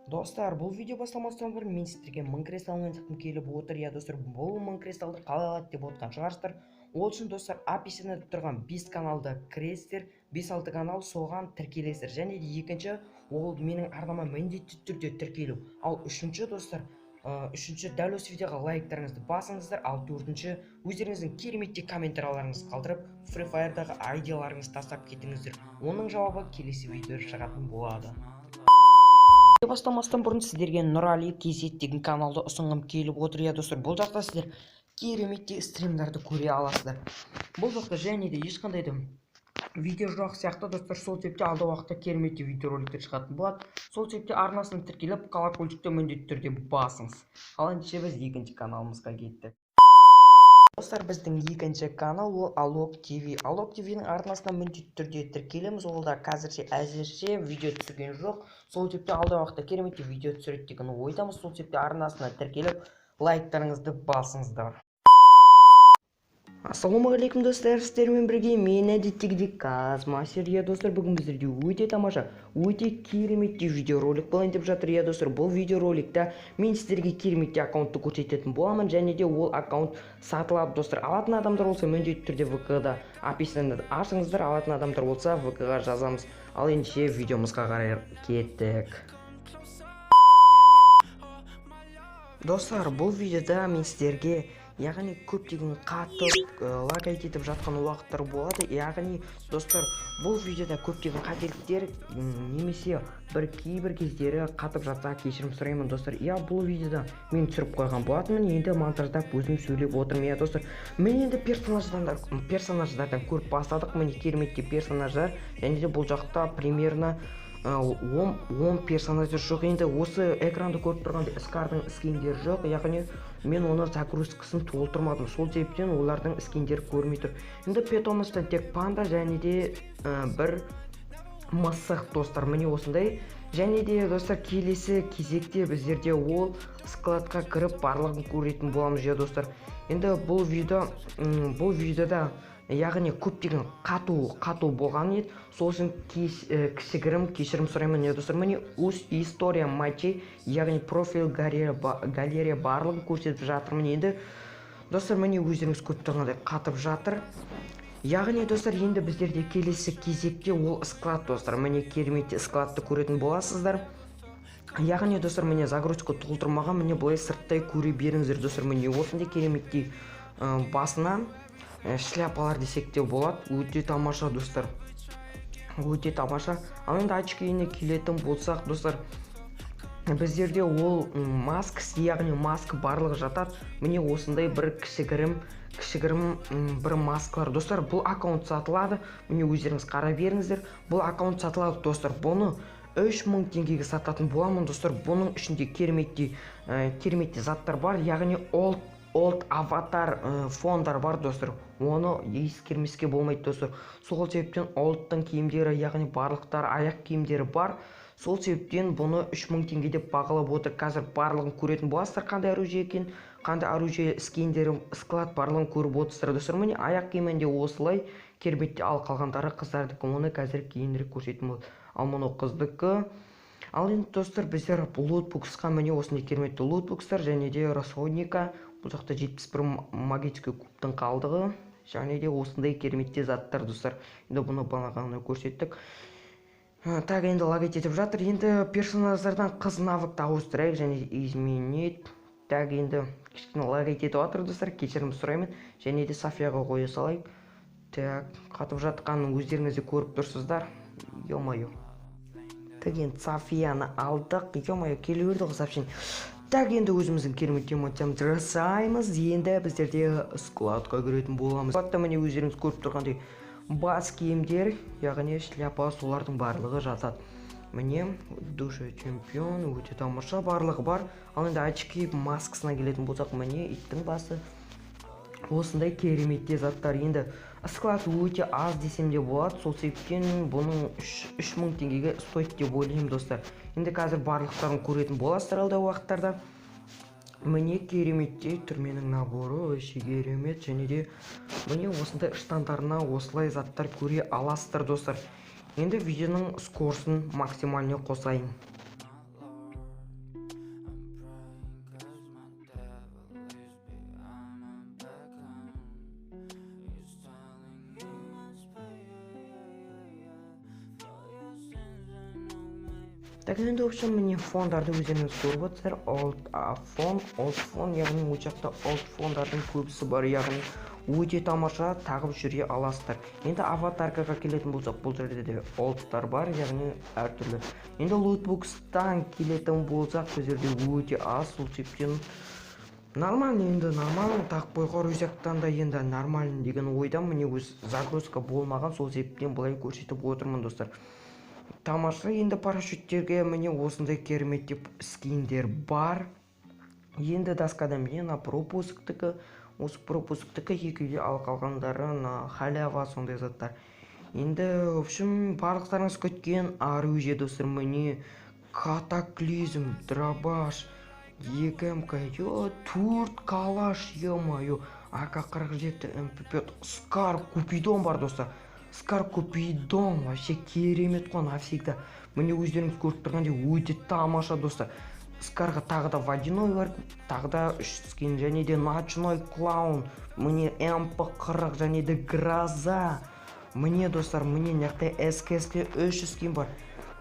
Достар, бұл видео басталмастан бұрын мен сіздерге 1000 кристалл ойнатқым келіп отыр. Я, достар, бұл 1000 кристаллды қалай алады деп отқан шығарсыздар. Ол үшін, достар, описаниеда тұрған 5 каналды кіресіздер, 5-6 канал, соған тіркелесіздер. Және де екінші, ол менің арнама міндетті түрде тіркелу. Ал үшінші, достар, үшінші, дәл осы видеоға лайктарыңызды басыңыздар. Ал төртінші, өздеріңіздің кереметтей комментарияларыңызды қалдырып, Free Fire'дағы айдияларыңызды тастап кетіңіздер. Оның жауабы келесі видеода шығатын болады. Бастамастан бұрын сіздерге Нұрали KZ деген каналды ұсынғым келіп отыр. Иә, достар, бұл жақта сіздер кереметтей стримдарды көре аласыздар. Бұл жақта және де ешқандай да видео жоқ сияқты, достар. Сол себепте алдағы уақытта кереметтей видеороликтер шығатын болады. Сол себепте арнасына тіркеліп, колокольчикті міндетті түрде басыңыз. Ал ендеше біз екінші каналымызға кеттік. Достар, біздің екінші канал ол Алок ТВ. Алок ТВ-ның арнасына міндетті түрде тіркелеміз. Ол да қазірше, әзірше видео түсірген жоқ. Сол себепте алдағы уақытта кереметтей видео түсіреді деген ойдамыз. Сол себепте арнасына тіркеліп, лайктарыңызды басыңыздар. Ассалаумағалейкум, достар, сіздермен бірге мен, әдеттегідей, Казмастер. Иә, достар, бүгін біздерде өте тамаша, өте кереметтей видеоролик болайын деп жатыр. Иә, достар, бұл видеороликта мен сіздерге кереметтей аккаунтты көрсететін боламын және де ол аккаунт сатылады, достар. Алатын адамдар болса, міндетті түрде ВК-да описаниеда ашыңыздар, алатын адамдар болса, ВК-ға жазамыз. Ал ендеше видеомызға қарай кеттік. Достар, бұл видеода мен сіздерге, яғни, көптеген қатты лагать етіп жатқан уақыттар болады. Яғни, достар, бұл видеода көптеген қателіктер немесе бір кейбір кездері қатып жатса, кешірім сұраймын, достар. Иә, бұл видеода мен түсіріп қойған болатынмын, енді монтаждап өзім сөйлеп отырмын. Иә, достар, міне, енді персонаждардан көріп бастадық. Міне, кереметтей персонаждар, және де бұл жақта примерно 10 персонаждар жоқ. Енді осы экранды көріп тұрғандай, Скардың скиндері жоқ, яғни мен оны загрузкасын толтырмадым, сол себептен олардың скиндері көрмей тұр. Енді питомецтен тек панда және де бір мысық, достар, міне осындай. Және де, достар, келесі кезекте біздерде ол складқа кіріп, барлығын көретін боламыз. Иә, достар, енді бұл видеода, яғни, көптеген қату болған еді, сол үшін кішігірім кешірім сұраймын. Иә, достар, міне, история матчей, яғни профиль, галерея, барлығын көрсетіп жатырмын. Енді, достар, міне, өздеріңіз көріп тұрғандай, қатып жатыр. Яғни, достар, енді біздерде келесі кезекте ол склад, достар. Міне, кереметтей складты көретін боласыздар. Яғни, достар, міне, загрузка толтырмаған, міне, былай сырттай көре беріңіздер, достар. Міне, осындай кереметтей, басына шляпалар десек те болады. Өте тамаша, достар, өте тамаша. Ал енді очкиіне келетін болсақ, достар, біздерде ол маск, яғни маска барлығы жатады. Міне, осындай бір кішігірім бір маскалар. Достар, бұл аккаунт сатылады, міне, өздеріңіз қарай беріңіздер. Бұл аккаунт сатылады, достар, бұны 3000 теңгеге сататын боламын, достар. Бұның ішінде кереметтей заттар бар, яғни олд аватар, фондар бар, достар, оны ескермеске болмайды, достар. Сол себептен олдтың киімдері, яғни барлықтары, аяқ киімдері бар. Сол себептен бұны 3000 теңге деп бағалап отыр. Қазір барлығын көретін боласыздар, қандай оружие екен, қандай оружие, скиндері, склад, барлығын көріп отырсыздар, достар. Міне, аяқ киімінде осылай кереметте. Ал қалғандары қыздардікі, оны қазір кейінірек көрсететін болады. Ал мынау қыздікі. Ал енді, достар, біздер лутбоксқа, міне, осындай кереметті лутбокстар және де расходника. Бұл жақта 71 магический кубтың қалдығы және де осындай кереметте заттар, достар. Енді бұны бағана көрсеттік. Так, енді лагать етіп жатыр. Енді персонаждардан қыз навыкты ауыстырайық және изменить. Так, енді кішкене лагать етіп жатыр, достар, кешірім сұраймын. Және де Софияға қоя салайық. Так, қатып жатқанын өздеріңіз де көріп тұрсыздар. Ё-моё. Так, енді Софияны алдық. Ё-моё, келе берді ғой сообщение. Так, енді өзіміздің керемет эмоциямызды жасаймыз. Енді біздерде складқа кіретін боламыз. Складта, міне, өздеріңіз көріп тұрғандай, бас киімдер, яғни шляпа, солардың барлығы жатады. Міне, душа чемпион, өте тамаша, барлығы бар. Ал енді очки маскасына келетін болсақ, міне, иттің басы. Осындай кереметтей заттар. Енді склад өте аз десем де болады, сол себептен бұның 3000 теңгеге стоит деп ойлаймын, достар. Енді қазір барлықтарын көретін боласыздар алдағы уақыттарда. Міне, кереметтей түрменің наборы, вообще керемет. Және де міне, осындай штандарына осылай заттар көре аласыздар, достар. Енді видеоның скорысын максимально қосайын. Так, енді, в общем, міне, фондарды өздеріңіз көріп отырсыздар. Old фон, old фон, яғни ол жақта old фондардың көбісі бар, яғни өте тамаша, тағып жүре аласыздар. Енді аватаркаға келетін болсақ, бұл жерде де олдтар бар, яғни әртүрлі. Енді лутбокстан келетін болсақ, бұл жерде өте аз, сол себептен нормально, енді нормально тағып қоюға рюкзактан да енді нормально деген ойдамын. Міне, өз загрузка болмаған, сол себептен былай көрсетіп отырмын, достар. Тамаша. Енді парашюттерге, міне, осындай кереметтеп скиндер бар. Енді доскада, міне, мына пропусктікі, осы пропусктікі екеуде, ал қалғандары на халява, сондай заттар. Енді, в общем, барлықтарыңыз күткен оружие, достар. Міне, катаклизм, дробаш, 2 МК, 4 калаш, ё-моё, АК 47, МП5, скар купидон бар, достар. Скар купидон вообще керемет қой, навсегда. Міне, өздеріңіз көріп тұрғандай, өте тамаша, достар. Скарға тағы да водяной бар, тағы да үш скин, және де ночной клоун, міне, МП 40 және де гроза. Міне, достар, міне, мына жақта СКС үш скин бар.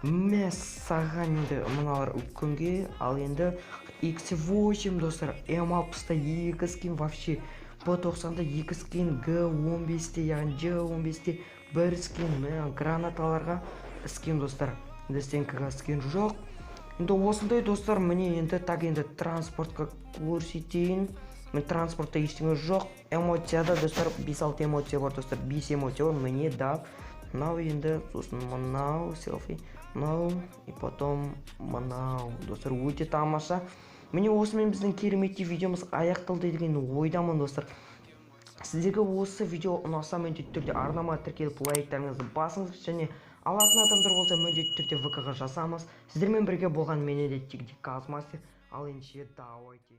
Мәссаған! Енді мыналар күнге, ал енді X8, достар, М60-та екі скин вообще, Б90-да екі скин, Г15-те, яғни Ж15-те бір скин, мә, гранаталарға скин, достар. Енді стенкаға скин жоқ. Енді осындай, достар, міне. Енді, так, енді транспортқа көрсетейін. Міне, транспортта ештеңе жоқ. Эмоцияда, достар, 5-6 эмоция бар, достар, 5 эмоция бар. Міне, да, мынау, енді сосын мынау селфи, мынау и потом мынау, достар, өте тамаша. Міне, осымен біздің кереметтей видеомыз аяқталды деген ойдамын, достар. Сіздерге осы видео ұнаса, міндетті түрде арнама тіркеліп, лайктарыңызды басыңыз және алатын адамдар болса, міндетті түрде ВК ға жасамыз. Сіздермен бірге болған мен, әдеттегідей, Казмастер. Ал ендеше, давайте.